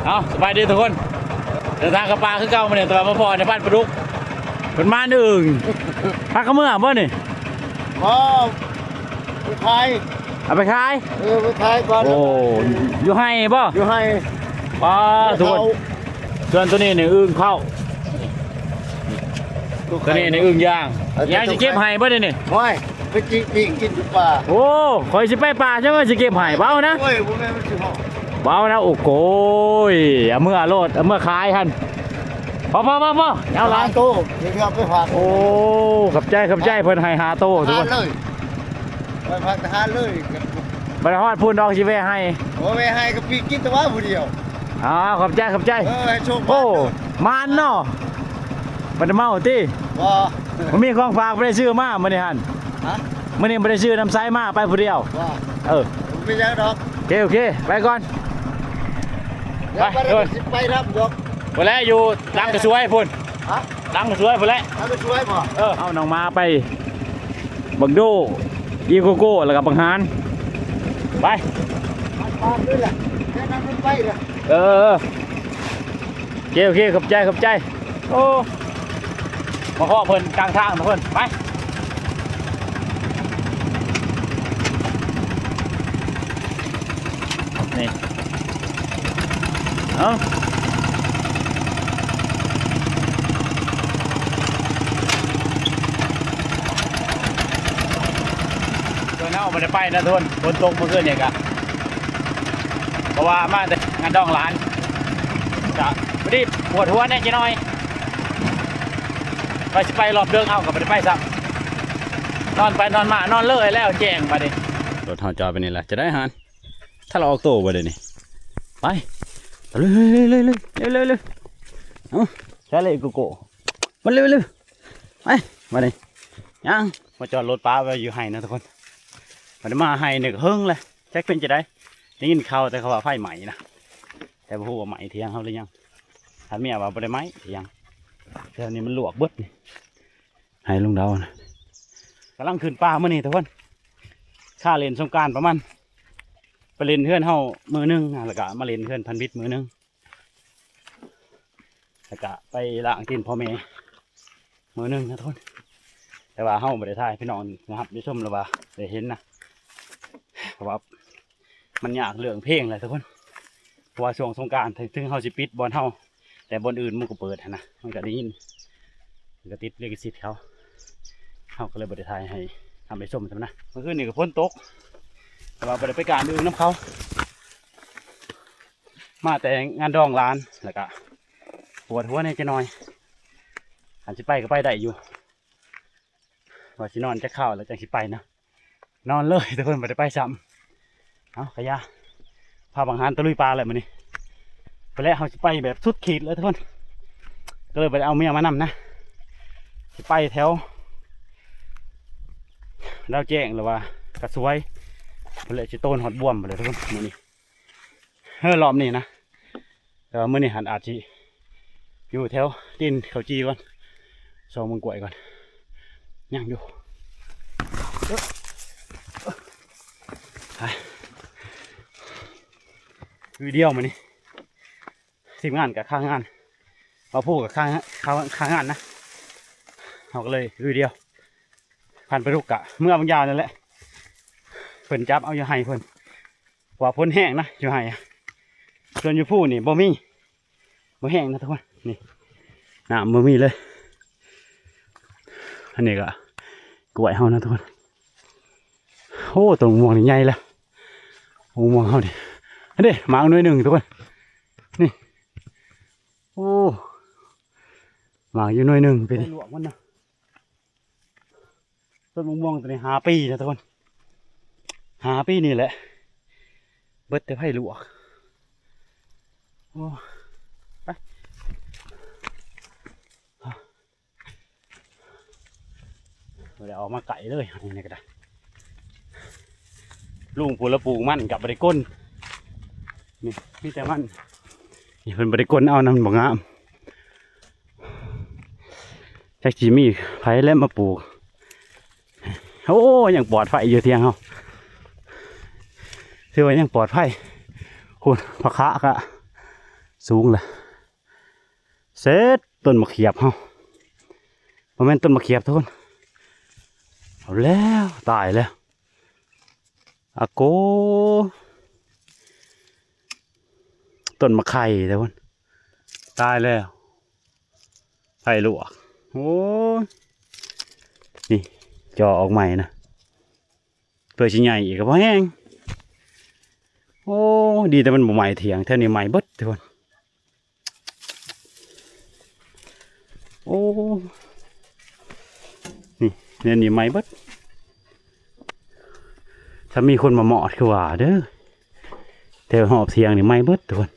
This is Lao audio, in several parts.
ເອົາ ສະບາຍດີທຸກຄົນ ເດີນທາງເຂົ້າປ່າຄືເກົ່າມື້ນີ້ ແຕ່ວ່າມາພໍ້ໃນພັນປາດຸກ ເພິ່ນມາໜຶ່ງ ພາກັນເມືອບໍ່ນີ້? ບໍ່ ໄປຂາຍ ເອົາໄປຂາຍ ເອີ ໄປຂາຍກ່ອນ ໂອ້ ຢູ່ໄຮ່ບໍ່? ຢູ່ໄຮ່ ປ້າ ທຸກຄົນ ສ່ວນໂຕນີ້ນີ້ອຶ່ງເຂົ້າ ໂຕນີ້ນີ້ອຶ່ງຢ່າງ ເອົາ ຍັງຊິເກັບໄຮ່ບໍ່ນີ້ນີ້? ໂອ້ຍ ໄປຈີ່ປີ້ງກິນຢູ່ປ່າ ໂອ້ ຂ້ອຍຊິໄປປ່າ ຈັ່ງວ່າຊິເກັບໄຮ່ ເບົານະ ໂອ້ຍ ບໍ່ແມ່ນມັນຊິເຮົາ ເບົານະ ໂອ້ໂກຍ ເອົາເມືອໂລດ ເອົາເມືອຂາຍຫັ້ນ ພໍໆໆໆ ເອົາຫຼາຍ ຫ້າໂຕ ດຽວເອົາໄປຝາກ ໂອ້ ຂອບໃຈ ຂອບໃຈ ເພິ່ນໃຫ້ຫ້າໂຕ ທຸກຄົນ ເລີຍ ໄປຝາກທະຫານເລີຍ ໄປຮອດພຸ້ນດອກ ຊິແວ່ໃຫ້ ໂອ້ ແວ່ໃຫ້ກໍປີ້ງກິນແຕ່ວ່າຜູ້ດຽວ ອ່າ ຂອບໃຈ ຂອບໃຈ ເອີ ໃຫ້ໂຊກ ໂອ້ ໝານເນາະ ບໍ່ໄດ້ເມົາຕິ? ບໍ່ ບໍ່ມີຂອງຝາກ ບໍ່ໄດ້ຊື້ມາມື້ນີ້ຫັ້ນ ຮະ? ມື້ນີ້ບໍ່ໄດ້ຊື້ນ້ຳໃສມາ ໄປຜູ້ດຽວ ບໍ່ ເອີ ບໍ່ເປັນຫຍັງດອກ ໂອເຄ ໂອເຄ ໄປກ່ອນ ໄປ ໄປ ໄປນຳດອກ ພຸ້ນແຫຼະ ຢູ່ຫຼັງກະຊວຍພຸ້ນ ຮະ? ຫຼັງກະຊວຍພຸ້ນແຫຼະ ຫຼັງກະຊວຍບໍ່? ເອີ ເອົານ້ອງໝາໄປ ບັກໂດ ອີໂກໂກ້ ແລ້ວກໍບັກຫານ ໄປ ເອີ ໂອເຄ ໂອເຄ ຂອບໃຈ ຂອບໃຈ ໂອ້ ມາພໍ້ເພິ່ນກາງທາງເພິ່ນ ໄປ ນີ້ ເອົາ ເພິ່ນເຮົາບໍ່ໄດ້ໄປນະທຸກຄົນ ຝົນຕົກມື້ຄືນນີ້ກະ ເພາະວ່າມາແຕ່ງານດອງຫຼານ ກະພໍດີປວດຫົວແດ່ຈັກໜ່ອຍ ວ່າຊິໄປຮອບເດິກ ເອົາ ກໍບໍ່ໄດ້ໄປຊ້ຳ ນອນໄປນອນມາ ນອນເລີຍແລ້ວແຈ້ງບາດນີ້ ລົດເຮົາຈອດໄປນີ້ລະ ຈະໄດ້ຫັ້ນ ຖ້າລາວອອກໂຕບໍ່ໄດ້ນີ້ ໄປ ເລີຍ ເລີຍ ເລີຍ ເອົາ ໃສ່ເລີຍ ໂກໂກ້ ມາເລັວ ເລັວ ໄປ ມານີ້ ຍ່າງ ມາຈອດລົດປະໄວ້ຢູ່ໄຮ່ນະທຸກຄົນ ມາໄຮ່ນີ້ກໍເຫິງແລ້ວ ຈັກເປັນຈັ່ງໃດ ໄດ້ຍິນຂ່າວແຕ່ເຂົາວ່າໄຟໄໝ້ນະ ແຕ່ບໍ່ຮູ້ວ່າໄໝ້ຖຽງເຮົາຫຼືຍັງ ຖ້າເມຍວ່າບໍ່ໄດ້ໄໝ້ຖຽງ ແຖວນີ້ມັນລວກເບິດນີ້ ໄຮ່ລຸງດາວນະ ກຳລັງຂຶ້ນປ່າມື້ນີ້ທຸກຄົນ ຄ່າຫຼິ້ນສົງການປະມານ ໄປຫຼິ້ນເຮືອນເຮົາມື້ໜຶ່ງ ແລ້ວກະມາຫຼິ້ນເຮືອນພັນວິດມື້ໜຶ່ງ ແລ້ວກະໄປລ້າງຕີນພໍ່ແມ່ມື້ໜຶ່ງນະທຸກຄົນ ແຕ່ວ່າເຮົາບໍ່ໄດ້ຖ່າຍ ພີ່ນ້ອງໄດ້ຮັບໄດ້ຊົມ ຫຼືວ່າໄດ້ເຫັນນະ ເພາະວ່າ ມັນຍາກເລື່ອງເພງແຫຼະທຸກຄົນ ເພາະວ່າຊ່ວງສົງການ ເຖິງເຮົາຊິປິດບ່ອນເຮົາ ແຕ່ບ່ອນອື່ນມັນກໍເປີດຫັ້ນນະ ມັນກໍໄດ້ຍິນ ມັນກໍຕິດລິຂະສິດເຂົາ ເຮົາກໍເລີຍບໍ່ໄດ້ຖ່າຍໃຫ້ທ່ານໄດ້ຊົມຊັ້ນນະ ມື້ຄືນນີ້ກໍຝົນຕົກ ແຕ່ວ່າບໍ່ໄດ້ໄປການອື່ນນຳເຂົາ ມາແຕ່ງານດອງຫຼານ ແລ້ວກະປວດຫົວແດ່ຈັກໜ່ອຍ ຄັນຊິໄປກໍໄປໄດ້ຢູ່ ວ່າຊິນອນຈັກຄາວແລ້ວຈັ່ງຊິໄປນະ ນອນເລີຍທຸກຄົນ ບໍ່ໄດ້ໄປຊ້ຳ ເອົາ ກະຢ່າ ພາບັກຫານຕະລຸຍປ່າແລ້ວມື້ນີ້ ໄປແລ້ວ ເຮົາຊິໄປແບບສຸດຂີດເລີຍທຸກຄົນ ກໍເລີຍບໍ່ໄດ້ເອົາເມຍມານຳນະ ຊິໄປແຖວດາວແຈ້ງ ຫຼືວ່າກະຊວຍ ພຸ້ນແຫຼະ ຊິໂຕນຮອດບວມພຸ້ນແຫຼະທຸກຄົນ ມື້ນີ້ ເຮີ ຮອບນີ້ນະ ແຕ່ວ່າມື້ນີ້ຫັ້ນອາດຊິຢູ່ແຖວຕີນເຂົ້າຈີ່ກ່ອນ ຊອກເບິ່ງກ້ວຍກ່ອນ ຍັງຢູ່ ໄປ ມື້ດຽວມື້ນີ້ ທີມງານກໍຄາງານ ບ່າວພູກໍຄາ ຄາ ຄາງານນະ ເຮົາກໍເລີຍມື້ດຽວ ພັນປາດຸກກະເມືອບາງຢ່າງນັ້ນແຫຼະ ເພິ່ນຈັບເອົາຢູ່ໄຮ່ເພິ່ນ ວ່າຝົນແຮງນະ ຢູ່ໄຮ່ ສ່ວນຢູ່ພູນີ້ບໍ່ມີ ບໍ່ແຮງນະທຸກຄົນ ນີ້ ນ້ຳບໍ່ມີເລີຍ ອັນນີ້ກໍກ້ວຍເຮົານະທຸກຄົນ ໂອ້ ຕົ້ນມ່ວງນີ້ໃຫຍ່ແລ້ວ ໂອ້ ມ່ວງເຮົານີ້ ອັນນີ້ໝາກໜ່ວຍໜຶ່ງທຸກຄົນ ນີ້ ໂອ້ ໝາກຢູ່ໜ່ວຍໜຶ່ງປີນີ້ ລວກມັນນະ ຕົ້ນມະມ່ວງຕົວນີ້ຫ້າປີນະທຸກຄົນ ຫ້າປີນີ້ແຫຼະ ເບິດແຕ່ໄຟລວກ ໂອ້ ໄປ ບໍ່ໄດ້ອອກມາໄກເລີຍ ອັນນີ້ກໍໄດ້ ລຸງຜູ້ລະປູກມັນກໍບໍ່ໄດ້ກົນ ນີ້ມີແຕ່ມັນ ນີ້ເພິ່ນບໍ່ໄດ້ກົນເອົານຳ ມັນບໍ່ງາມ ຈັກຊິມີໃຜແຫຼະມາປູກ ໂອ້ ຍັງປອດໄພຢູ່ທຽງເຮົາ ຖືວ່າຍັງປອດໄພ ພຸ້ນ ຜັກຂາກະ ສູງລະ ເສັດ ຕົ້ນໝາກຂຽບເຮົາ ບໍ່ແມ່ນຕົ້ນໝາກຂຽບທຸກຄົນ ເອົາແລ້ວ ຕາຍແລ້ວ ອາໂກ ຕົ້ນໝາກໄຂ່ທຸກຄົນ ຕາຍແລ້ວ ໄຟລວກ ໂອ້ຍ ນີ້ ຈໍ່ອອກໃໝ່ນະ ເພື່ອຊິໃຫຍ່ອີກກໍບໍ່ແຮງ ໂອ້ ດີແຕ່ມັນບໍ່ໄໝ້ຖຽງ ແຖວນີ້ໄໝ້ເບິດທຸກຄົນ ໂອ້ ນີ້ ແນວນີ້ໄໝ້ເບິດ ຖ້າມີຄົນມາມອດຄືວ່າເດີ ແຖວຮອບຖຽງນີ້ໄໝ້ເບິດທຸກຄົນ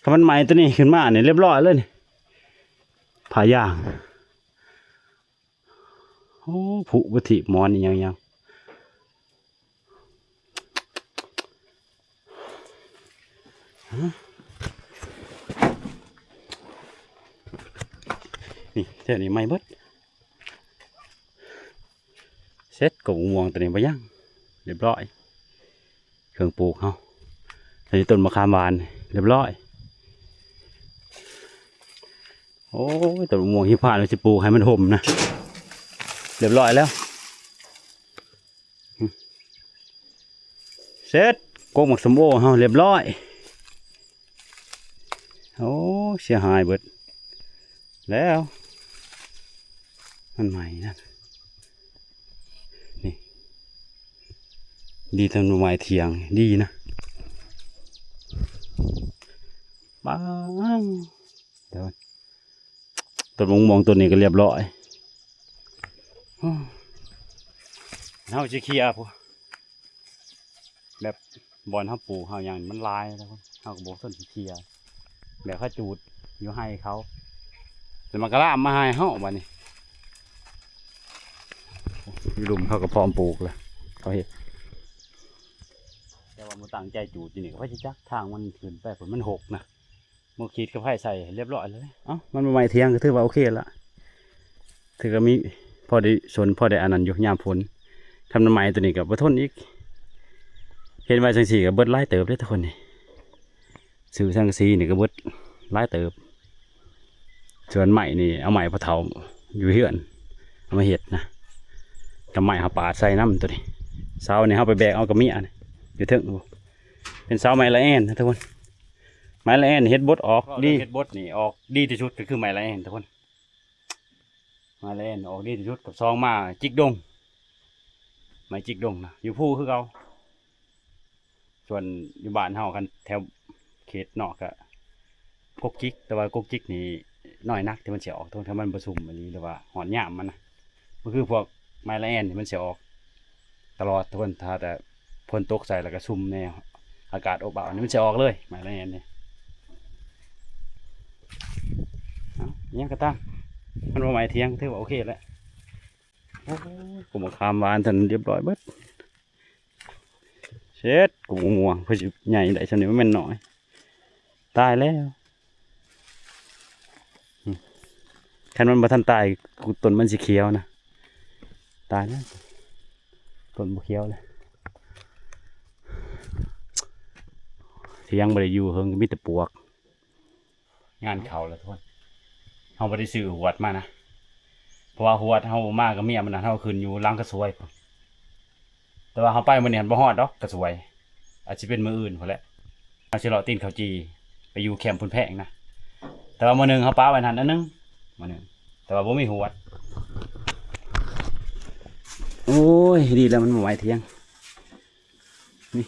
ຖ້າມັນໄໝ້ຕົວນີ້ຂຶ້ນມານີ້ ລຽບຮ້ອຍເລີຍນີ້ ຜ້າຢາງ ໂອ້ ຜຸບໍ່ຖີບໝອນອີ່ຫຍັງຫຍັງ ນີ້ ແຖວນີ້ໄໝ້ເບິດ ເສັດ ກໍມ່ວງຕົວນີ້ບໍ່ຍັງ ລຽບຮ້ອຍ ເຄື່ອງປູກເຮົາ ອັນນີ້ຕົ້ນມະຂາມຫວານ ລຽບຮ້ອຍ ໂອ້ຍ ຕົ້ນມະມ່ວງຫິມພານ ວ່າຊິປູກໃຫ້ມັນຮົ່ມນະ ລຽບຮ້ອຍແລ້ວ ເສັດ ກົກໝາກສົ້ມໂອເຮົາ ລຽບຮ້ອຍ ໂອ້ ເສຍຫາຍເບິດແລ້ວ ມັນໄໝ້ນະ ນີ້ ດີແຕ່ບໍ່ໄໝ້ຖຽງ ດີນະ ປາງ ເດີ ຕົ້ນມະມ່ວງຕົ້ນນີ້ກໍລຽບຮ້ອຍ ເຮົາຊິເຄຍພຸ້ນ ແບບບ່ອນເຮົາປູກເຮົາຫຍັງມັນຫຼາຍແລ້ວ ເຮົາກໍບໍ່ສົນຊິເຄຍ ແບບເຂົາຈູດຢູ່ໄຮ່ເຂົາ ແລ້ວມັນກໍລາມມາໄຮ່ເຮົາບັດນີ້ ຢູ່ລຸ່ມເຂົາກໍພ້ອມປູກແລ້ວ ເຂົາເຮັດ ແຕ່ວ່າບໍ່ຕັ້ງໃຈຈູດຢູ່ນີ້ກໍໃຜຊິຈັກ ທາງມັນຂຶ້ນໄປພຸ້ນມັນຫົກນະ ໝົດຂີດກັບໄຜໃສ່ຮຽບຮ້ອຍແລ້ວເດ້ ເອົ້າ ມັນບໍ່ໄໝ້ຖຽງກໍຖືວ່າໂອເຄລະ ຖືວ່າມີພໍໄດ້ສົນ ພໍໄດ້ອັນນັ້ນຢູ່ຍາມຝົນ ຄັນມັນໄໝ້ຕົວນີ້ກໍບໍ່ທົນອີກ ເຮັດໄວ້ຈັ່ງຊີ້ກໍເບິດຫຼາຍເຕີບເດ້ທຸກຄົນນີ້ ຊື້ສັງກະສີນີ້ກໍເບິດຫຼາຍເຕີບ ສ່ວນໄມ້ນີ້ເອົາໄມ້ພໍ່ເຖົ້າຢູ່ເຮືອນເອົາມາເຮັດນະ ກັບໄມ້ເຮົາປາດໃສ່ນຳຕົວນີ້ ເສົານີ້ເຮົາໄປແບກເອົາກັບເມຍນີ້ ຢູ່ເທິງ ເປັນເສົາໄມ້ລະແອນນະທຸກຄົນ ໄມ້ລະແອນເຮັດບົດອອກດີ ເຮັດບົດນີ້ອອກດີທີ່ສຸດກໍຄືໄມ້ລະແອນທຸກຄົນ ໄມ້ລະແອນອອກດີທີ່ສຸດ ກັບສອງມາຈິກດົງ ໄມ້ຈິກດົງນະ ຢູ່ພູຄືເກົ່າ ສ່ວນຢູ່ບ້ານເຮົາ ຄັນແຖວເຂດນອກກະກົກຈິກ ແຕ່ວ່າກົກຈິກນີ້ນ້ອຍນັກທີ່ມັນຊິອອກ ຖ້າມັນບໍ່ຊຸ່ມອີ່ຫຼີ ຫຼືວ່າຮອດຍາມມັນນະ ບໍ່ຄືພວກໄມ້ລະແອນນີ້ມັນຊິອອກ ຕະຫຼອດທຸກຄົນ ຖ້າແຕ່ຝົນຕົກໃສ່ແລ້ວກໍຊຸ່ມແນ່ ອາກາດອົບອ້າວນີ້ມັນຊິອອກເລີຍ ໄມ້ລະແອນນີ້ ເອົ້າ ອີ່ຫຍັງກໍຕາມ ມັນບໍ່ໄໝ້ຖຽງ ຖືວ່າໂອເຄແລ້ວ ໂອ້ຍ ກົກໝາກຂາມຫວານຊັ້ນລຽບຮ້ອຍເບິດ ເສັດ ກົກໝາກມ່ວງ ເພື່ອຊິໃຫຍ່ໄດ້ຊ່ຳນີ້ ມັນແມ່ນນ້ອຍ ຕາຍແລ້ວ ຄັນມັນບໍ່ທັນຕາຍ ຕົ້ນມັນຊິຂຽວນະ ຕາຍແລ້ວ ຕົ້ນບໍ່ຂຽວເລີຍ ຖຽງບໍ່ໄດ້ຢູ່ເຫິງ ມີແຕ່ປວກ ງານເຂົ້າແລ້ວທຸກຄົນ ເຮົາບໍ່ໄດ້ຊື້ຫວດມານະ ເພາະວ່າຫວດເຮົາມາກັບເມຍມື້ນັ້ນ ເຮົາຂຶ້ນຢູ່ຫຼັງກະສວຍ ແຕ່ວ່າເຮົາໄປມື້ນີ້ຫັ້ນບໍ່ຮອດດອກກະສວຍ ອາດຊິເປັນມື້ອື່ນພຸ້ນແຫຼະ ເຮົາຊິເລາະຕີນເຂົ້າຈີ່ ໄປຢູ່ແຄມພຸ້ນແພງນະ ແຕ່ວ່າມື້ໜຶ່ງເຮົາປະໄວ້ຫັ້ນອັນໜຶ່ງ ມື້ໜຶ່ງ ແຕ່ວ່າບໍ່ມີຫວດ ໂອ້ຍ ດີແລ້ວມັນບໍ່ໄໝ້ຖຽງ ນີ້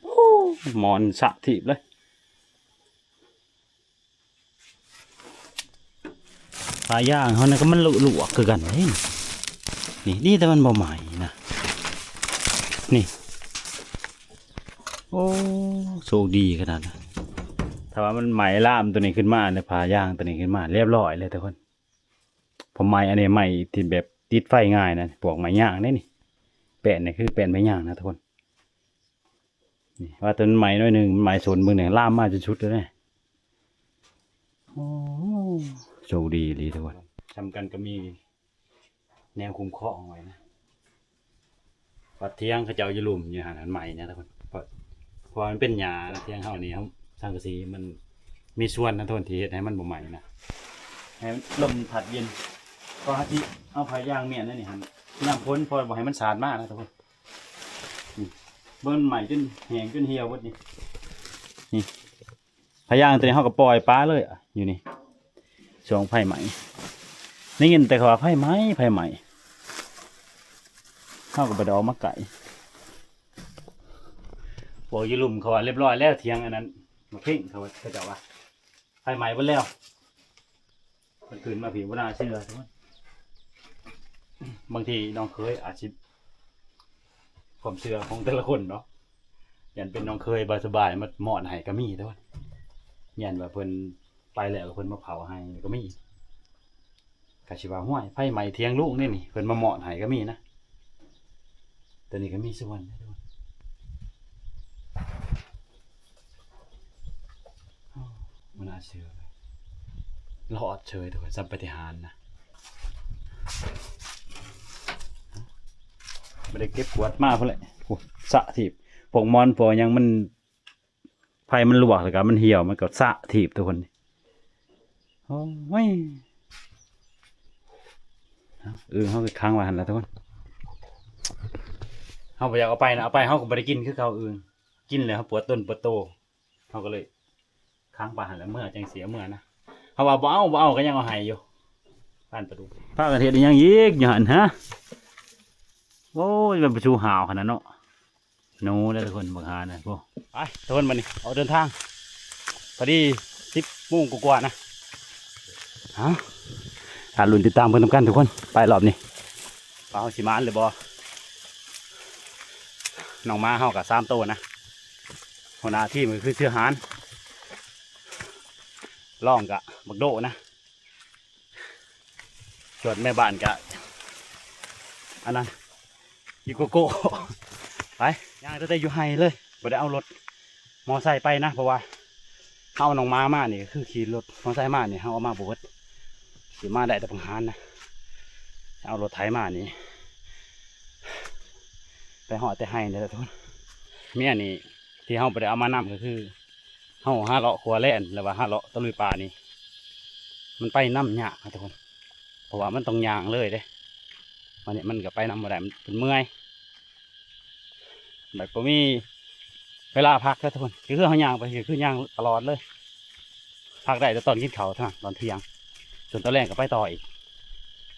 ໂອ້ ໝອນສະຖີບເລີຍ ປາຢາງເຮົານີ້ກໍມັນລວກໆຄືກັນເດ້ ນີ້ ດີແຕ່ມັນບໍ່ໄໝ້ນະ ນີ້ ໂອ້ ໂຊກດີຂະໜາດ ຖ້າວ່າມັນໄໝ້ລາມຕົວນີ້ຂຶ້ນມາ ແລ້ວປາຢາງຕົວນີ້ຂຶ້ນມາ ລຽບຮ້ອຍເລີຍທຸກຄົນ ເພາະໄມ້ອັນນີ້ໄມ້ທີ່ແບບຕິດໄຟງ່າຍນະ ພວກໄມ້ຍາງເດ້ນີ້ ແປ້ນນີ້ຄືແປ້ນໄມ້ຍາງນະທຸກຄົນ ນີ້ວ່າແຕ່ມັນໄໝ້ໜ້ອຍໜຶ່ງ ມັນໄໝ້ໂຊນເບິ່ງນີ້ ລາມມາຈົນສຸດເລີຍເດ້ ໂອ້ ໂຊກດີອີ່ຫຼີທຸກຄົນ ຊ່ຳກັນກໍມີແນວຄຸ້ມຄອງໄວ້ນະ ວັດຖຽງເຂົາເຈົ້າຢູ່ລຸ່ມຢູ່ຫັ້ນ ອັນໄມ້ນະທຸກຄົນ ເພາະ ເພາະວ່າມັນເປັນຫຍ້ານະ ທຽງເຮົານີ້ ເຮົາ ສັງກະສີມັນມີສ່ວນນະທຸກຄົນ ທີ່ເຮັດໃຫ້ມັນບໍ່ໄໝ້ນະ ໃຫ້ລົມພັດເຢັນ. ເພາະເຮົາຊິເອົາຜ້າຢາງມ້ຽນອັນນີ້ຫັ້ນ ຍາມຝົນ ເພາະບໍ່ໃຫ້ມັນສາດມານະທຸກຄົນ. ນີ້ ເບິ່ງ ໄໝ້ຈົນແຫ້ງຈົນຫ່ຽວເບິດນີ້ ນີ້. ພະຍາງຕົວນີ້ເຮົາກໍປ່ອຍປະເລີຍ ຢູ່ນີ້ ຊ່ວງໄຟໄໝ້ ໄດ້ຍິນແຕ່ເຂົາວ່າໄຟໄໝ້ ໄຟໄໝ້ ເຮົາກໍບໍ່ໄດ້ອອກມາໃກ້. ພວກຢູ່ລຸ່ມເຂົາວ່າລຽບຮ້ອຍແລ້ວ ຖຽງອັນນັ້ນ ໝາກເພັງ ເຂົາວ່າ ເຂົາເຈົ້າວ່າໄຟໄໝ້ເບິດແລ້ວ. ມັນຂຶ້ນມາພີ້ບໍ່ໜ້າເຊື່ອ. ບາງທີນ້ອງເຂີຍອາດຊິ ຄວາມເຊື່ອຂອງແຕ່ລະຄົນເນາະ ຢ້ານເປັນນ້ອງເຂີຍບໍ່ສະບາຍມາມ້ອນໃຫ້ກໍມີເດ້. ຢ້ານວ່າເພິ່ນໄປແລ້ວ ເພິ່ນມາເຜົາໃຫ້ກໍມີ. ກໍຊິວ່າ ຫ້ວຍ ໄຟໄໝ້ຖຽງລຸງນີ້ນີ້ ເພິ່ນມາມ້ອນໃຫ້ກໍມີນະ. ຕົວນີ້ກໍມີສ່ວນເດ້ທຸກຄົນ. ໂອ້ ບໍ່ໜ້າເຊື່ອເລີຍ ລອດເສີຍທຸກຄົນ ສ່ຳປາຕິຫານນະ. ບໍ່ໄດ້ເກັບກວາດມາພຸ້ນແຫຼະ. ໂອ້ ສະຖີບ ພວກໝອນພວກຫຍັງມັນ ໄຟມັນລວກແລ້ວກໍມັນຫ່ຽວ ມັນກໍສະຖີບທຸກຄົນ. ໂອ້ຍ ອຶ່ງເຮົາກໍຂັງໄວ້ຫັ້ນລະທຸກຄົນ. ເຮົາບໍ່ຢາກເອົາໄປນະ ເອົາໄປເຮົາກໍບໍ່ໄດ້ກິນຄືເກົ່າອຶ່ງ. ກິນແລ້ວເຮົາປວດຕົນປວດໂຕ ເຮົາກໍເລີຍຂັງໄປຫັ້ນແຫຼະ ເມື່ອຈັ່ງຊິເອົາເມືອນະ. ເຮົາວ່າບໍ່ເອົາ ບໍ່ເອົາກໍຍັງເອົາໃຫ້ຢູ່. ບ້ານປາດຸກ ພາກັນເຮັດອີ່ຫຍັງອີກຢູ່ຫັ້ນຫະ? ໂອ້ຍ ມັນໄປສູ່ຫາວຂະໜາດເນາະ. ໜູເດ້ທຸກຄົນ ບັກຫານນະ. ໂອ້ ໄປທຸກຄົນ ບັດນີ້ອອກເດີນທາງ ພໍດີສິບໂມງກວ່າໆນະ. ເອົ້າ ຖ້າລຸ້ນຕິດຕາມເບິ່ງນຳກັນທຸກຄົນ ໄປລອບນີ້ ວ່າເຮົາຊິໝານຫຼືບໍ່. ນ້ອງໝາເຮົາກໍສາມໂຕນະ ຫົວໜ້າທີມກໍຄືເສືອຫານ ລອງກະບັກໂດນະ. ສ່ວນແມ່ບ້ານກະອັນນັ້ນ ອີໂກໂກ້. ໄປ ຍ່າງຕັ້ງແຕ່ຢູ່ໄຮ່ເລີຍ ບໍ່ໄດ້ເອົາລົດມໍໄຊໄປນະ ເພາະວ່າເຮົາເອົານ້ອງໝາມານີ້ ກໍຄືຂີ່ລົດມໍໄຊມານີ້ ເຮົາເອົາມາບໍ່ເບິດ ຊິມາໄດ້ແຕ່ບັກຫານນະ. ເອົາລົດໄຖມານີ້ ໄປຮອດແຕ່ໄຮ່ນີ້ແຫຼະທຸກຄົນ. ເມຍນີ້ ທີ່ເຮົາບໍ່ໄດ້ເອົາມານຳກໍຄື ເຮົາຫາເລາະຂົວແລ່ນ ຫຼືວ່າຫາເລາະຕະລຸຍປ່ານີ້ ມັນໄປນຳຍາກນະທຸກຄົນ ເພາະວ່າມັນຕ້ອງຍ່າງເລີຍເດ້. ບາດນີ້ມັນກໍໄປນຳບໍ່ໄດ້ ມັນເມື່ອຍ ແບບບໍ່ມີເວລາພັກນະທຸກຄົນ. ກໍຄືເຮົາຍ່າງໄປ ກໍຄືຍ່າງຕະຫຼອດເລີຍ. ພັກໄດ້ແຕ່ຕອນກິນເຂົ້າເທົ່ານັ້ນ ຕອນທ່ຽງ ສ່ວນຕອນແລງກໍໄປຕໍ່ອີກ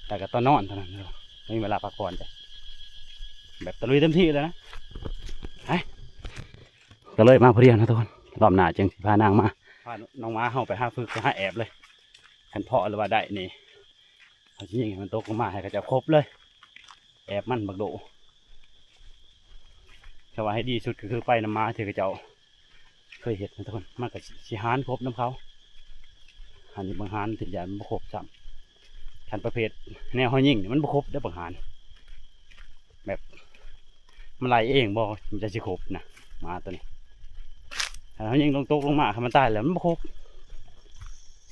ແລ້ວກໍຕອນນອນເທົ່ານັ້ນ ບໍ່ມີເວລາພັກຜ່ອນ. ແບບຕະລຸຍເຕັມທີ່ເລີຍນະ. ໄປ ກໍເລີຍມາຜູ້ດຽວນະທຸກຄົນ ລອບໜ້າຈຶ່ງຊິພານາງມາ ພານ້ອງໝາເຮົາໄປຫາຝຶກ ໄປຫາແອບເລີຍ. ຄັນເພາະ ຫຼືວ່າໄດ້ນີ້ ເຮົາຊິຍິງໃຫ້ມັນຕົກລົງມາໃຫ້ເຂົາເຈົ້າຄົບເລີຍ. ແອບມັນບັກໂດ ຖ້າວ່າໃຫ້ດີສຸດກໍຄືໄປນຳໝາທີ່ເຂົາເຈົ້າເຄີຍເຮັດນະທຸກຄົນ ມັນກໍຊິຫານຄົບນຳເຂົາ. ອັນນີ້ບັກຫານທີ່ຢ້ານມັນບໍ່ຄົບຊ້ຳ. ຄັນປະເພດແນວເຮົາຍິງນີ້ມັນບໍ່ຄົບເດ້ບັກຫານ ແບບມັນໄລ່ເອງບໍ່ ມັນຈະຊິຄົບນະ ໝາຕົວນີ້. ຄັນເຮົາຍິງຕົກລົງມາ ຄັນມັນຕາຍແລ້ວມັນບໍ່ຄົບ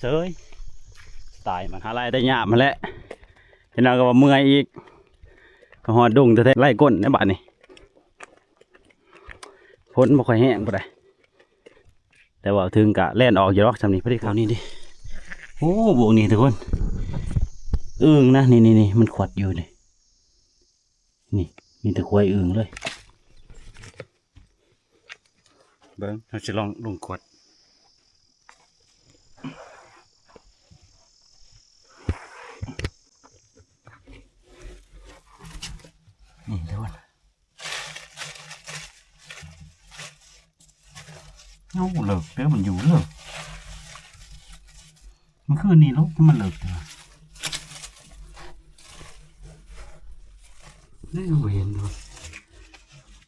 ເສີຍ ຕາຍມັນ. ຫາໄລ່ແຕ່ຍາມຫັ້ນແຫຼະ ເຫັນເອົາກໍວ່າເມື່ອຍອີກ ກໍຮອດດົງແທ້ໆ ໄລ່ກົ້ນໃນບາດນີ້. ຝົນບໍ່ຄ່ອຍແຮງປານໃດ ແຕ່ເວົ້າເຖິງກະແລ່ນອອກຢູ່ດອກ ຊ່ຳນີ້ພໍດີ. ຄາວນີ້ເດ້ ໂອ້ ບວກນີ້ທຸກຄົນ ອຶ່ງນະ ນີ້ໆໆ ມັນຂວັດຢູ່ນີ້ ນີ້ມີແຕ່ຄວາຍອຶ່ງເລີຍ. ເບິ່ງ ເຮົາຊິລອງລົງຂວັດ ນີ້ທຸກຄົນ. ເອົາ ເລິກເດີ ມັນຢູ່ເລິກ ເມື່ອຄືນນີ້ໂລດ ມັນເລິກເດີ. ເອີຍ ບໍ່ເຫັນໂລດ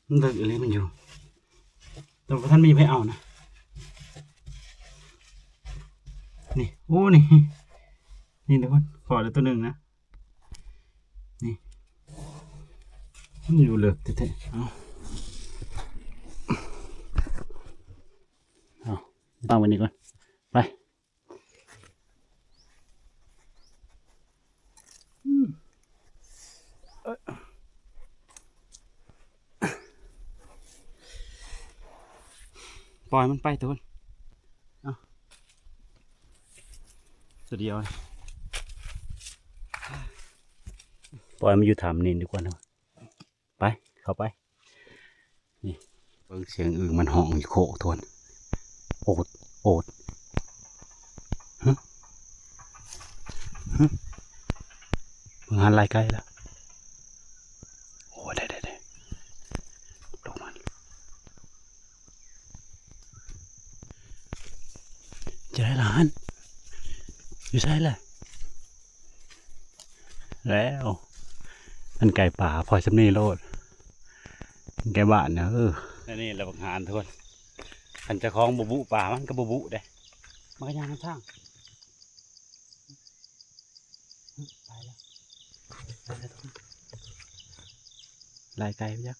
ມັນເລິກອີ່ຫຼີ ມັນຢູ່ ແຕ່ບໍ່ທັນມີໃຜເອົານະ. ນີ້ ໂອ້ ນີ້ ນີ້ທຸກຄົນ ພໍ້ແລ້ວໂຕໜຶ່ງນະ. ນີ້ ມັນຢູ່ເລິກແທ້ໆ. ເອົາ ເອົາ ວາງໄວ້ນີ້ກ່ອນ ໄປ. ອືມ ເອີ. ປ່ອຍມັນໄປໂຕນ ເອົາ ຕົວດຽວ ປ່ອຍມັນຢູ່ຖ້ຳນີ້ດີກວ່າເນາະ. ໄປ ເຂົ້າໄປ ນີ້ ເບິ່ງສຽງອຶ່ງມັນຮ້ອງຢູ່ໂຄກໂຕນ ໂອດ ໂອດ ຮະ ຮະ ເບິ່ງຫັ້ນ ໄລ່ໄກ່ລະ ໂອ້ ໄດ້ ໄດ້ ໄດ້ ລົງມາ ຈະໄດ້ລະຫັ້ນ ຢູ່ໃສລະ? ແລ້ວ ອັນໄກ່ປ່າປ່ອຍສ່ຳນີ້ໂລດ ໄກ່ບ້ານນະ ເອີ ອັນນີ້ລະບັກຫານທຸກຄົນ ຄັນເຈົ້າຂອງບໍ່ບຸປ່າ ມັນກໍບໍ່ບຸເດ້ ມັນກໍຍ່າງນຳທາງ ໄປແລ້ວ ໄປແລ້ວທຸກຄົນ ໄລ່ໄກ່ໄປຈັກ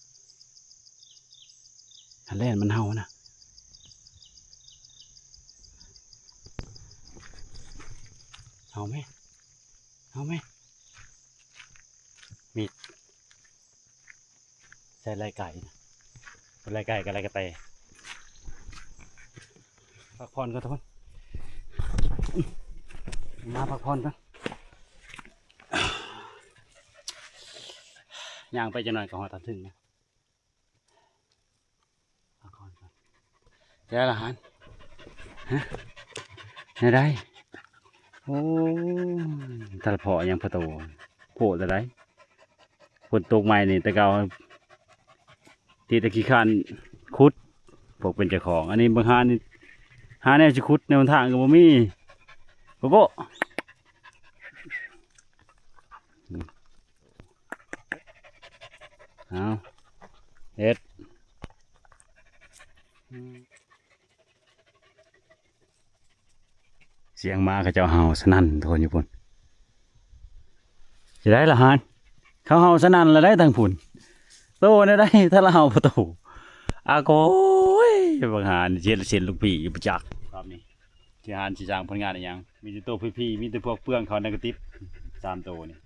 ຄັນແລ່ນມັນເຫົ່ານະ ເຫົ່າແມ ເຫົ່າແມ ມີດ ໃສ່ໄລ່ໄກ່ນະ ໄລ່ໄກ່ກັບໄລ່ກະແຕ ພັກຜ່ອນກ່ອນທຸກຄົນ ມາພັກຜ່ອນກ່ອນ ຍ່າງໄປຈັກໜ້ອຍກໍຮອດທາງເທິງນະ. ໄດ້ລະຫັ້ນ ຮະ ໄດ້ ໂອ້ ຕາລະເພາະຫຍັງພະໂຕ ໂພດລະໄດ ຝົນຕົກໃໝ່ນີ້ ແຕ່ເກົ່າ ທີ່ແຕ່ຂີ້ຄ້ານຂຸດ ພວກເປັນເຈົ້າຂອງ ອັນນີ້ບາງຫານີ້ ຫາແນວຊິຂຸດໃນຫົນທາງກໍບໍ່ມີ ໂກໂກ້ ເອົາ ເຮັດ ສຽງໝາເຂົາເຈົ້າເຫົ່າສະນັ້ນໂທນຢູ່ພຸ້ນ ຊິໄດ້ລະຫັ້ນ ເຂົາເຫົ່າສະນັ້ນລະໄດທາງພຸ້ນ ໂຕແນວໃດ ຖ້າລະເຫົ່າບໍ່ໂຕ ອາໂກຍ ບັກຫານ ເຮັດເຊັ່ນລູກພີ່ຢູ່ປະຈັກ ຮອບນີ້ ຊິຫານຊິສ້າງຜົນງານອີ່ຫຍັງ ມີແຕ່ໂຕພີໆ ມີແຕ່ພວກເປືອງເຂົ້າໃນກະຕິບ ສາມໂຕນີ້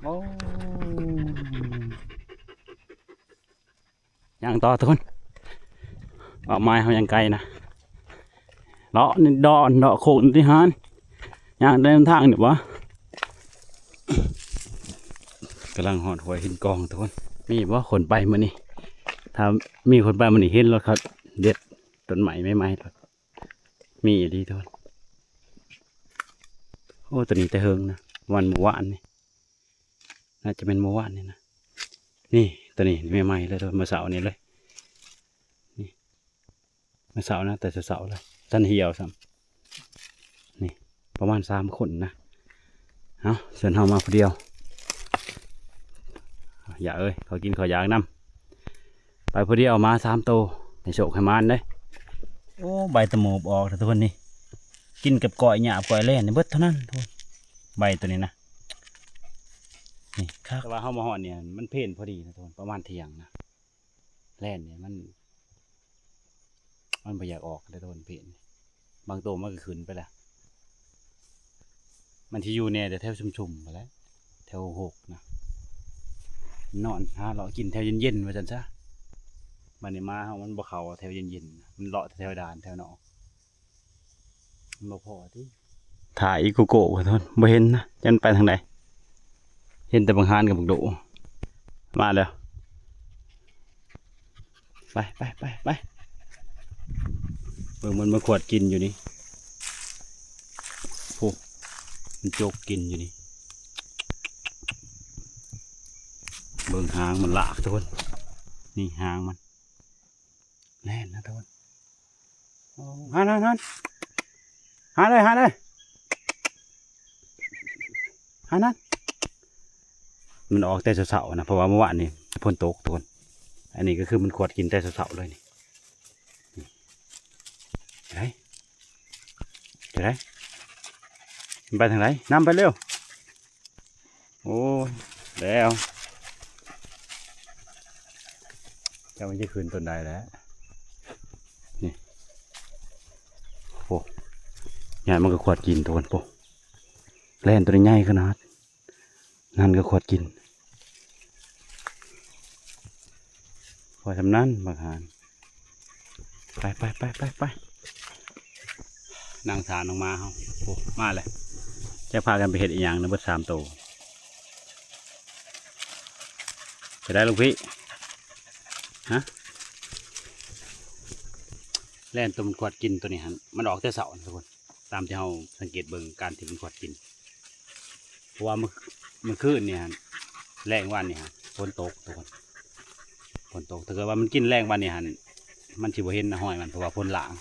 ໂອ້ ຍ່າງຕໍ່ທຸກຄົນ ເປົ້າໝາຍເຮົາຍັງໄກນະ ເລາະນີ້ດອນ ເລາະໂຄກນີ້ຕິຫານ ຍ່າງໄດ້ນຳທາງນີ້ຫວາ ກຳລັງຮອດຫ້ວຍຫີນກອງທຸກຄົນ ມີບໍ່ຄົນໄປມື້ນີ້ ຖ້າມີຄົນໄປມື້ນີ້ເຫັນໂລດ ເຂົາເດັດຕົ້ນໄມ້ໃໝ່ໆ ມີອີ່ຫຼີໂຕນ ໂອ້ ໂຕນີ້ແຕ່ເຫິງນະ ປະມານມື້ວານນີ້ ໜ້າຈະແມ່ນມື້ວານນີ້ນະ ນີ້ ໂຕນີ້ໃໝ່ໆເລີຍໂຕນ ມື້ເຊົ້ານີ້ເລີຍ ນີ້ ມື້ເຊົ້ານະ ແຕ່ເຊົ້າໆເລີຍ ທັນຫ່ຽວຊ້ຳ ນີ້ ປະມານສາມຄົນນະ ເອົາ ສ່ວນເຮົາມາຜູ້ດຽວ ຢ່າເອີຍ ເຂົາກິນເຂົາຢາກນຳ ໄປຜູ້ດຽວມາສາມໂຕ ໃຫ້ໂຊກໃຫ້ໝານເດ້ ໂອ້ ໃບຕະໂໝບອອກທຸກຄົນນີ້ ກິນກັບກ້ອຍຫຍ້າກ້ອຍແລ່ນນີ້ເບິດເທົ່ານັ້ນທຸກຄົນ ໃບໂຕນີ້ນະ ນີ້ຄັກ ແຕ່ວ່າເຮົາມາຮອດນີ້ມັນເພນພໍດີນະທຸກຄົນ ປະມານທ່ຽງນະ ແລ່ນນີ້ມັນ ມັນບໍ່ຢາກອອກເດ້ໂຕນເພນ ບາງໂຕມັນກໍຂຶ້ນໄປແລ້ວ ມັນຊິຢູ່ແດ່ແຖວຊຸມໆພຸ້ນແຫຼະ ແຖວຮົກນະ ນອນຫາເລາະກິນແຖວເຢັນໆ ວ່າຊັ້ນຊະ ບາດນີ້ໝາເຮົາມັນບໍ່ເຂົ້າແຖວເຢັນໆ ມັນເລາະແຖວດ່ານແຖວນອກ ບໍ່ພໍຕິ ຖ້າອີໂກໂກ້ຂະໂທດ ບໍ່ເຫັນນະ ຈັກມັນໄປທາງໃດ ເຫັນແຕ່ບັກຫານກັບບັກໂດ ມາແລ້ວ ໄປ ໄປ ໄປ ໄປ ເບິ່ງມັນມາຂວດກິນຢູ່ນີ້ ໂອ້ ມັນຈົກກິນຢູ່ນີ້ ເບິ່ງຫາງມັນລາກທຸກຄົນ ນີ້ຫາງມັນ ແລ່ນນະທຸກຄົນ ໂອ້ ຫັນ ຫັນ ຫັນ ຫັນເລີຍ ຫັນເລີຍ ຫັ້ນ ນັ້ນ ມັນອອກແຕ່ເຊົ້າໆນະ ເພາະວ່າມື້ວານນີ້ຝົນຕົກທຸກຄົນ ອັນນີ້ກໍຄືມັນຂວດກິນແຕ່ເຊົ້າໆເລີຍນີ້ ໄປ ໄປ ໄປທາງໃດ ນຳໄປເລັວ ໂອ້ຍ ແລ້ວ ຈັກມັນຊິຂຶ້ນຕົ້ນໃດແຫຼະ ນີ້ ໂອ້ ຍາດມັນກໍຂວດກິນໂຕນ ໂອ້ ແລ່ນໂຕນີ້ໃຫຍ່ຂະໜາດ ນັ້ນກໍຂວດກິນ ພໍສ່ຳນັ້ນບັກຫານ ໄປໆໆໆ ນັ່ງຖ້ານ້ອງໝາເຮົາ. ໂອ້ ມາແລ້ວ. ຈັກພາກັນໄປເຮັດອີ່ຫຍັງນະ ເບິດສາມໂຕ. ໄປໄດ້ລູກພີ່ ຮະ? ແລ່ນຕົວມັນຂວດກິນຕົວນີ້ຫັ້ນ ມັນອອກແຕ່ເຊົ້ານະທຸກຄົນ. ຕາມທີ່ເຮົາສັງເກດເບິ່ງ ການທີ່ມັນຂວດກິນ ເພາະວ່າມື້ ມື້ຄືນນີ້ຫັ້ນ ແລງວານນີ້ຫັ້ນ ຝົນຕົກທຸກຄົນ ຝົນຕົກ. ຖ້າເກີດວ່າມັນກິນແລງວານນີ້ຫັ້ນ ມັນຊິບໍ່ເຫັນນະຮອຍມັນ ເພາະວ່າຝົນລ້າງ.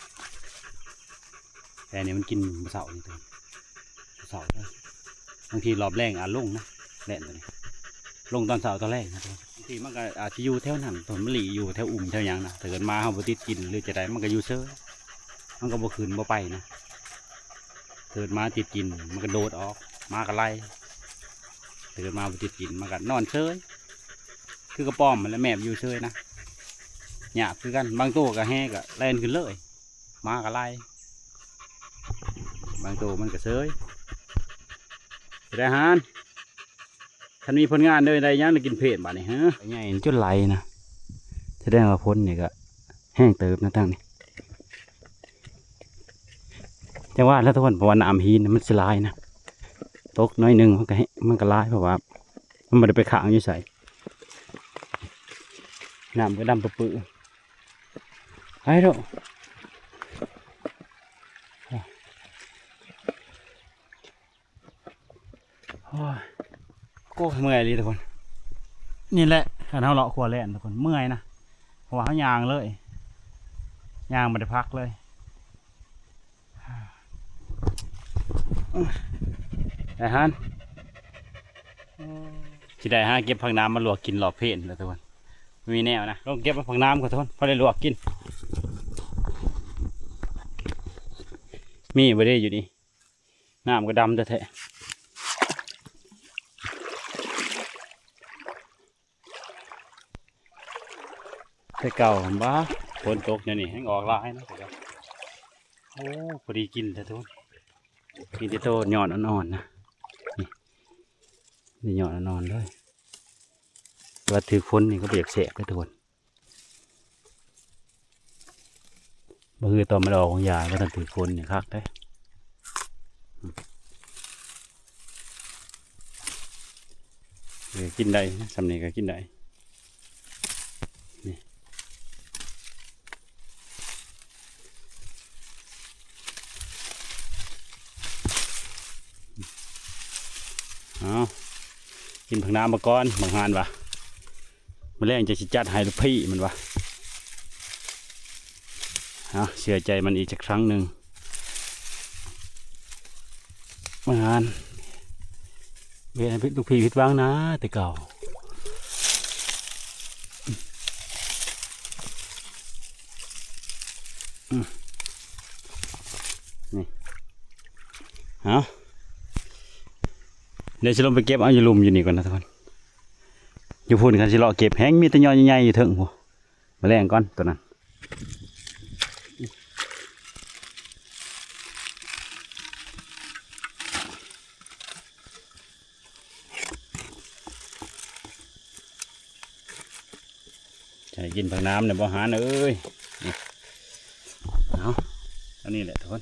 ແຕ່ອັນນີ້ມັນກິນມື້ເຊົ້ານີ້ ມື້ເຊົ້າເດີ. ບາງທີລອບແລງອາດລົງນະ ແລ່ນຕົວນີ້ ລົງຕອນເຊົ້າຕອນແລງນະ. ບາງທີມັນກໍອາດຊິຢູ່ແຖວນັ້ນ ຕົ້ນມະລີຢູ່ແຖວອຸ່ມແຖວຫຍັງນະ. ຖ້າເກີດໝາເຮົາບໍ່ຕິດກິນ ຫຼືຈະໃດ ມັນກໍຢູ່ເຊີຍ ມັນກໍບໍ່ຂຶ້ນບໍ່ໄປນະ. ເກີດໝາຕິດກິນ ມັນກະໂດດອອກ ໝາກະໄລ່. ເກີດໝາບໍ່ຕິດກິນ ມັນກະນອນເຊີຍ ຄືກະປອມຫັ້ນແຫຼະ ແມບຢູ່ເຊີຍນະ. ຍາກຄືກັນ ບາງໂຕກະແຮ່ກະແລ່ນຂຶ້ນເລີຍ ໝາກະໄລ່. ບາງໂຕມັນກະເຊີຍ. ໄດ້ອາຫານ ຄັນມີຜົນງານເດີ ໄດ້ຫຍັງ ໄດ້ກິນເພນບາດນີ້ ຮະ. ໃຫຍ່ຈົນໄຫຼນະ ສະແດງວ່າຝົນນີ້ກະ ແຮງເຕີບນະທາງນີ້. ຈັ່ງວ່າແຫຼະທຸກຄົນ ເພາະວ່ານ້ຳຫີນມັນຊິຫຼາຍນະ ຕົກໜ້ອຍໜຶ່ງມັນກໍແຮງ ມັນກໍຫຼາຍ ເພາະວ່າມັນບໍ່ໄດ້ໄປຄ້າງຢູ່ໃສ. ນ້ຳກໍດຳປຶໆ ໄປເດີ້. ໂອ້ຍ ໂອ້ຍ ເມື່ອຍອີ່ຫຼີທຸກຄົນ. ນີ້ແຫຼະ ຄັນເຮົາເລາະຂົວແລ່ນທຸກຄົນ ເມື່ອຍນະ ເພາະວ່າເຮົາຍ່າງເລີຍ ຍ່າງບໍ່ໄດ້ພັກເລີຍ. ອາຫານ ຊິໄດ້ຫາເກັບຜັກໜາມມາລວກກິນລອບເພນແຫຼະທຸກຄົນ. ບໍ່ມີແນວນະ ລົງເກັບເອົາຜັກໜາມກ່ອນທຸກຄົນ ພໍໄດ້ລວກກິນ. ມີບໍ່ເດ້ຢູ່ນີ້? ນ້ຳກໍດຳແທ້ໆ ແຕ່ເກົ່າຫັ້ນຫວາ ຝົນຕົກແນວນີ້ແຮ່ງອອກຫຼາຍເນາະ. ໂອ້ ພໍດີກິນແທ້ທຸກຄົນ ມີແຕ່ໂຕຍອດອ່ອນໆນະ ນີ້ ນີ້ຍອດອ່ອນໆເລີຍ. ແຕ່ວ່າຖືກຝົນນີ້ກໍບໍ່ຢາກແຊບເດ້ທຸກຄົນ. ບໍ່ຄືຕອນມັນອອກຂອງຢາ ບໍ່ທັນຖືກຝົນນີ້ຄັກເດ້. ເອີ ກິນໄດ້ ສ່ຳນີ້ກໍກິນໄດ້ ນີ້. ເອົາ ກິນຜັກໜາມມາກ່ອນ ບັກຫານວ່າ ມື້ແລງຈະຊິຈັດໃຫ້ລູກພີ່ມັນວ່າ. ເອົາ ເຊື່ອໃຈມັນອີກຈັກຄັ້ງໜຶ່ງ ບັກຫານ. ບໍ່ເຮັດໃຫ້ລູກພີ່ຜິດຫວັງນະ ແຕ່ເກົ່າ. ອືມ ນີ້ ເອົາ ດຽວຊິລົງໄປເກັບເອົາຢູ່ລຸ່ມຢູ່ນີ້ກ່ອນນະທຸກຄົນ. ຢູ່ພຸ້ນຄັນຊິເລາະເກັບແຮ່ງມີແຕ່ຍອດໃຫຍ່ໆຢູ່ເທິງພຸ້ນ. ມາແລງກ່ອນຕົວນັ້ນ ຈະໃຫ້ກິນຜັກໜາມແດ່ບໍ່ຫານເອີຍ. ນີ້ ເອົາ ອັນນີ້ແຫຼະທຸກຄົນ.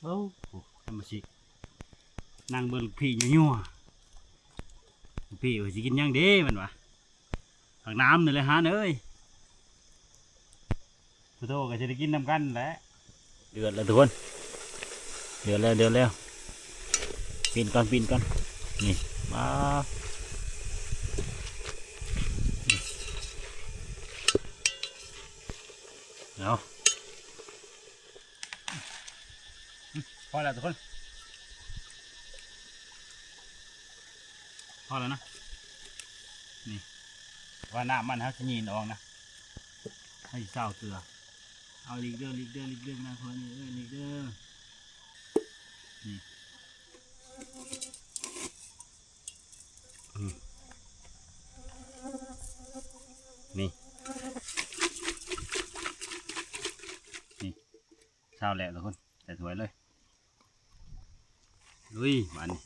ໂອ້ໂຫ ທຳມະຊິ ນັ່ງເບິ່ງລູກພີ່ຍົວໆ ລູກພີ່ວ່າຊິກິນຫຍັງເດ້ ມັນວ່າ ຜັກໜາມນີ້ແຫຼະຫານເອີຍ. ໂທໆ ກໍຊິໄດ້ກິນນຳກັນແຫຼະ. ເດືອດແລ້ວທຸກຄົນ ເດືອດແລ້ວ ເດືອດແລ້ວ. ປີ້ນກ່ອນ ປີ້ນກ່ອນ ນີ້ ມາ ເອົາ ພໍແລ້ວທຸກຄົນ ພໍແລ້ວນະ. ນີ້ ວ່ານ້ຳມັນເຮົາຊິຢີນອອກນະ ເຮົາຊິຊາວເກືອ. ເອົາອີກເດີ ອີກເດີ ອີກເດີ ນາງຄົນນີ້ ເອີ ອີກເດີ ນີ້ ອືມ ນີ້ ນີ້. ເຊົ້າແລ້ວທຸກຄົນ ໃສ່ຖ້ວຍເລີຍ. ລຸຍບາດນີ້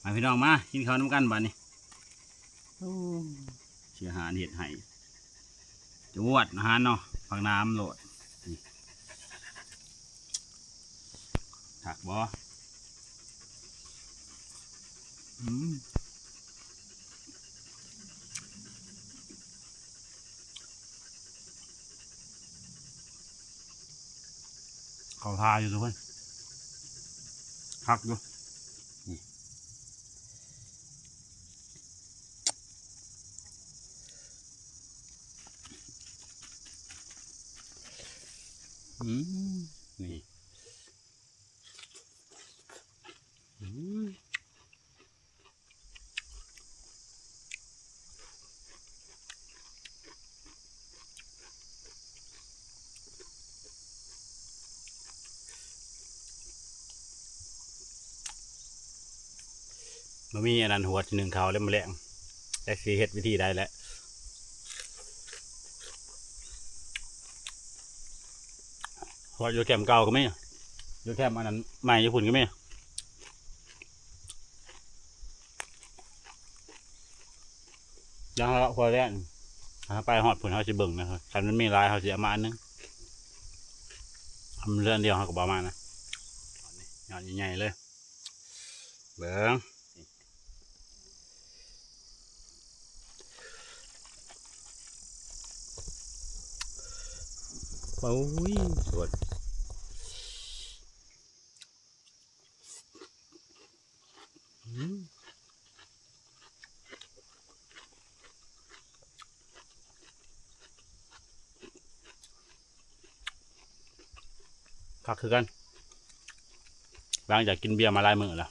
ມາພີ່ນ້ອງ ມາກິນເຂົ້ານຳກັນບາດນີ້. ໂອ້ ຊື່ອາຫານເຮັດໃຫ້ ຈວດອາຫານເນາະ ຜັກໜາມໂລດ. ນີ້ ຄັກບໍ່? ອືມ ເຂົ້າທ່າຢູ່ທຸກຄົນ ຄັກຢູ່. ນີ້ ອືມ ນີ້ ອືມ ບໍ່ມີອັນນັ້ນ ຫວດໜຶ້ງເຂົ້າແລ້ວມື້ແລງ ແຕ່ຊິເຮັດວິທີໃດແຫຼະ. ເພາະຢູ່ແຄມເກົ່າກໍມີ ຢູ່ແຄມອັນນັ້ນໃໝ່ຢູ່ພຸ້ນກໍມີ ແລ້ວເຮົາເລາະຄົວແລ່ນ ຖ້າໄປຮອດພຸ້ນເຮົາຊິເບິ່ງນະ ຄັນມັນມີຫຼາຍເຮົາຊິເອົາມາອັນໜຶ່ງ ທຳເຮືອນດຽວເຮົາກໍບໍ່ເອົາມານະ ຍອດໃຫຍ່ໆເລີຍ ເບິ່ງ ໂອ້ຍ ສວຍ ອືມ ຄັກຄືກັນ ຫຼັງຈາກກິນເບຍມາຫຼາຍມື້ແລ້ວ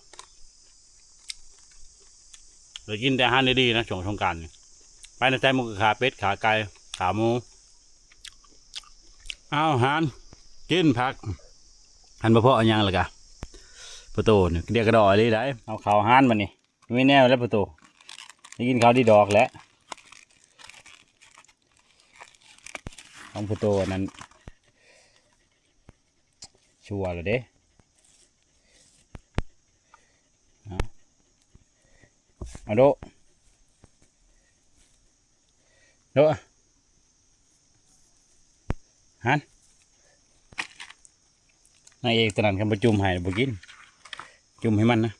ໄດ້ກິນແຕ່ອາຫານດີໆນະ ຊ່ວງສົງການນີ້ ໄປນະໃສໝູ່ກໍຂ້າເປັດ ຂ້າໄກ່ ຂ້າໝູ ເອົາຫານ ກິນຜັກ ຫັ້ນບໍ່ພໍຫຍັງລະກະ ປະໂຕນີ້ ກະດຽກກະດໍອີ່ຫຼີໃດ໋ ເອົາເຂົ້າຫານບາດນີ້. ມີແນວແລ້ວປະໂຕ ໄດ້ກິນເຂົ້າດີດອກແຫຼະ ຂອງປະໂຕອັນນັ້ນ ຊົ່ວແລ້ວເດ້ ເອົາ ເອົາໂດ ໂດ ຫັ້ນ ນາງເອກຕົວນັ້ນ ຄັນບໍ່ຈຸ່ມໃຫ້ບໍ່ກິນ ຈຸ່ມໃຫ້ມັນນະ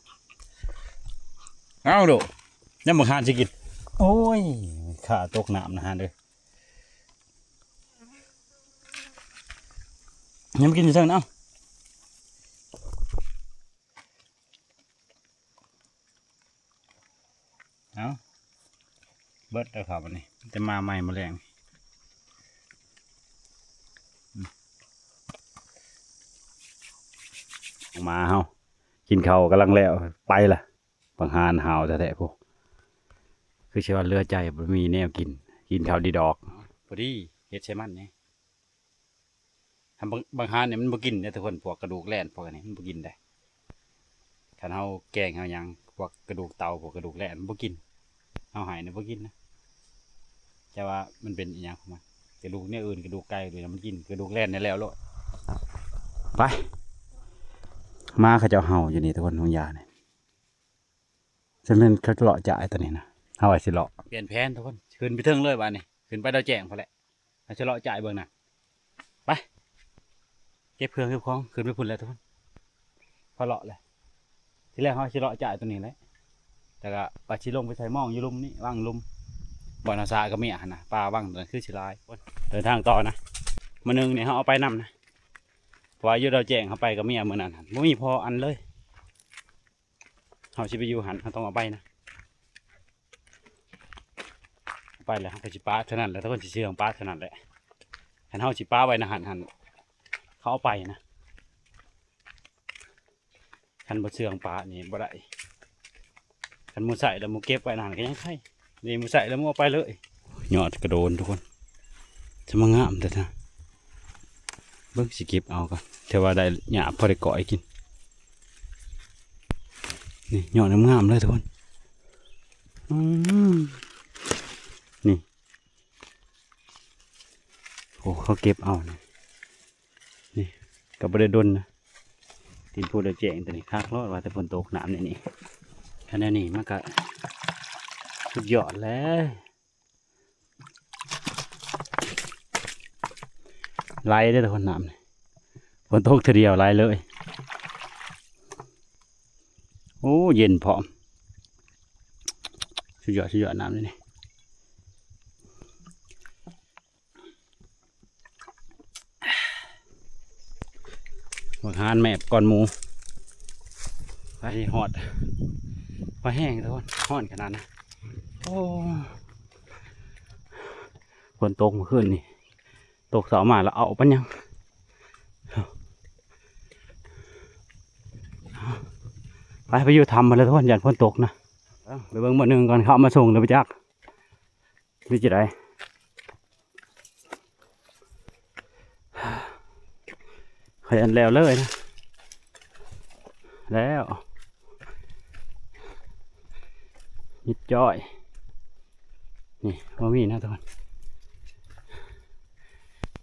ເອົາໂດ ຍັງບັກຫ່ານຊິກິນ ໂອ້ຍ ຂ້າຕົກນ້ຳນະຫ່ານເອີຍ ຍັງບໍ່ກິນຢູ່ເທິງນະ ເອົາ ເອົາ ເບິດແລ້ວເຂົ້າບາດນີ້ ຈະມາໃໝ່ມື້ແລງ ອືມ ໝາເຮົາ ກິນເຂົ້າກຳລັງແລ້ວ ໄປລະ ບັກຫ່ານຫ້າວແທ້ໆພຸ້ນ ຄືຊິວ່າເຫຼືອໃຈ ບໍ່ມີແນວກິນ ກິນເຂົ້າດີດອກ ພໍດີເຮັດໃສ່ມັນນີ້ ຄັນບາງ ບາງຫ່ານນີ້ມັນບໍ່ກິນເດ້ທຸກຄົນ ພວກກະດູກແລ່ນພວກອັນນີ້ມັນບໍ່ກິນເດ້ ຄັນເຮົາແກງເຮົາຫຍັງ ພວກກະດູກເຕົ່າ ພວກກະດູກແລ່ນມັນບໍ່ກິນ ເຮົາໃຫ້ນີ້ບໍ່ກິນນະ ແຕ່ວ່າມັນເປັນອີ່ຫຍັງຂອງມັນ ກະດູກແນວອື່ນ ກະດູກໄກ່ ຫຼືມັນກິນ ກະດູກແລ່ນນີ້ແລ້ວໂລດ ໄປ ໝາເຂົາເຈົ້າເຫົ່າຢູ່ນີ້ທຸກຄົນ ຫວງຢານີ້ ຊັ້ນແມ່ນເຂົາເລາະຈາຍຕົວນີ້ນະ ເຮົາວ່າຊິເລາະ ປ່ຽນແຜນທຸກຄົນ ຂຶ້ນໄປເທິງເລີຍບາດນີ້ ຂຶ້ນໄປດາວແຈ້ງພຸ້ນແຫຼະ ເຮົາຊິເລາະຈາຍເບິ່ງນະ ໄປ ເກັບເຄື່ອງເກັບຂອງ ຂຶ້ນໄປພຸ້ນແຫຼະທຸກຄົນ ພໍເລາະແຫຼະ ທີແລກເຮົາຊິເລາະຈາຍຕົວນີ້ແຫຼະ ແຕ່ກະວ່າຊິລົງໄປໃສ່ມອງຢູ່ລຸ່ມນີ້ ວາງລຸ່ມ ບ່ອນເຮົາສາກະເມຍຫັ້ນນະ ປາວາງຕົວນັ້ນຄືຊິຫຼາຍ ເດີນທາງຕໍ່ນະ ມື້ໜຶ່ງນີ້ເຮົາເອົາໄປນຳນະ ເພາະວ່າຢູ່ດາວແຈ້ງເຮົາໄປກະເມຍມື້ນັ້ນຫັ້ນ ບໍ່ມີພໍອັນເລີຍ ເຮົາຊິໄປຢູ່ຫັ້ນ ເຮົາຕ້ອງເອົາໄປນະ ໄປແລ້ວເຮົາກໍຊິປະເທົ່ານັ້ນແຫຼະ ທຸກຄົນ ຊິເຊື່ອງປະເທົ່ານັ້ນແຫຼະ ຄັນເຮົາຊິປະໄວ້ນະຫັ້ນຫັ້ນ ເຂົາເອົາໄປນະ ຄັນບໍ່ເຊື່ອງປະນີ້ບໍ່ໄດ້ ຄັນໝູ່ໃຊ້ແລ້ວໝູ່ເກັບໄວ້ນະຫັ້ນກໍຍັງໄຄ ນີ້ໝູ່ໃຊ້ແລ້ວໝູ່ເອົາໄປເລີຍ ຍອດກະໂດນທຸກຄົນ ຈະມາງາມແທ້ໆ ເບິ່ງຊິເກັບເອົາກ່ອນ ແຕ່ວ່າໄດ້ຫຍ້າພໍໄດ້ກ້ອຍກິນ ນີ້ຍອດງາມໆເລີຍທຸກຄົນ ອືມ ນີ້ ໂອ້ ເຂົາເກັບເອົານີ້ ນີ້ ກໍບໍ່ໄດ້ດົນນະ ດິນພູດອນແຈ້ງຕົວນີ້ຄັກໂລດ ວ່າແຕ່ຝົນຕົກນ້ຳໃນນີ້ ຄັນແນວນີ້ມັນກໍສຸດຍອດແລ້ວ ໄຫຼເດ້ທຸກຄົນ ນ້ຳນີ້ ຝົນຕົກເທື່ອດຽວໄຫຼເລີຍ ໂອ້ ເຢັນພ້ອມ ສຸດຍອດ ສຸດຍອດ ນ້ຳນີ້ ບັກຫານແມບກ່ອນໝູ່ ໄປຮອດ ພໍແຮງທຸກຄົນ ຮ້ອນຂະໜາດນະ ໂອ້ ຝົນຕົກມື້ຄືນນີ້ ຕົກເຊົ້າມາແລ້ວເອົາປານຫຍັງ ໄປ ໄປຢູ່ຖ້ຳພຸ້ນແຫຼະທຸກຄົນ ຢ້ານຝົນຕົກນະ ໄປເບິ່ງມື້ໜຶ່ງກ່ອນ ເຂົາເອົາມາສົ່ງແລ້ວບໍ່ຈັກ ຫຼືຈັ່ງໃດ ຂະຫຍັນແລ້ວເລີຍນະ ແລ້ວ ມິດຈ້ອຍ ນີ້ ບໍ່ມີນະທຸກຄົນ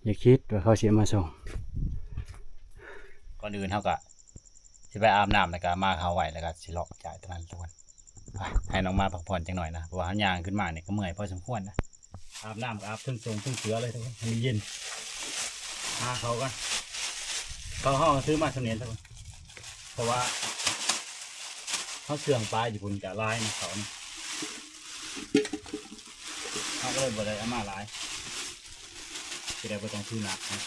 ຢ່າຄິດວ່າເຂົາຊິເອົາມາສົ່ງ ກ່ອນອື່ນເຮົາກະ ຊິໄປອາບນ້ຳ ແລ້ວກະມາເຂົ້າໄວ້ ແລ້ວກະຊິເລາະຈ່າຍຕົວນັ້ນທຸກຄົນ ໄປ ໃຫ້ນ້ອງໝາພັກຜ່ອນຈັກໜ່ອຍນະ ເພາະວ່າເຮົາຍ່າງຂຶ້ນມານີ້ກໍເມື່ອຍພໍສົມຄວນນະ ອາບນ້ຳກໍອາບເທິງໂສ້ງເທິງເສືອເລີຍທຸກຄົນ ໃຫ້ມັນເຢັນ ຫາເຂົ້າກັນ ເຂົ້າເຮົາກໍຖືມາສ່ຳນີ້ທຸກຄົນ ເພາະວ່າເຮົາເຊື່ອງປາຢູ່ພຸ້ນກະຫຼາຍນະ ເຂົ້ານີ້ ເຮົາກໍເລີຍບໍ່ໄດ້ເອົາມາຫຼາຍ ຊິໄດ້ບໍ່ຕ້ອງຖືໜັກນະ